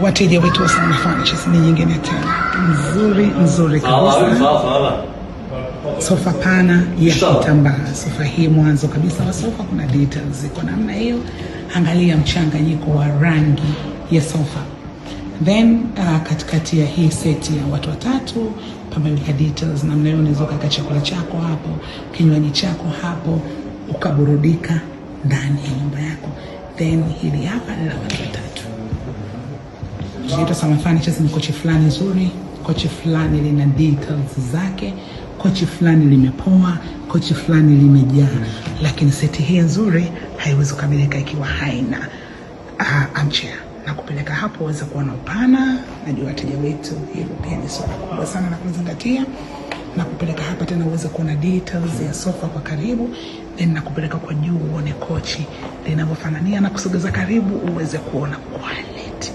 Wateja wetu wa Samna Furnitures ni nyingine tena nzuri nzuri kabisa. Sofa pana ya kitambaa. Sofa hii mwanzo kabisa wa sofa kuna details ziko namna hiyo. Angalia mchanganyiko wa rangi ya sofa. Then katikati ya hii seti ya watu watatu pameweka details namna hiyo, unaweza ukaweka chakula chako hapo, kinywaji chako hapo, ukaburudika ndani ya nyumba yako. Then hili hapa ni la watu watatu. Inaitwa Sama Furnitures, ni kochi fulani nzuri, kochi fulani lina details zake, kochi fulani limepoa, kochi fulani limejaa, lakini seti hii nzuri haiwezi kukamilika ikiwa haina armchair na kupeleka hapo uweze kuona upana. Najua wateja wetu hilo pia ni swala kubwa sana na kuzingatia, na kupeleka hapa tena uweze kuona details ya sofa kwa karibu, then na kupeleka kwa juu uone kochi linavyofanania na kusogeza karibu uweze kuona quality.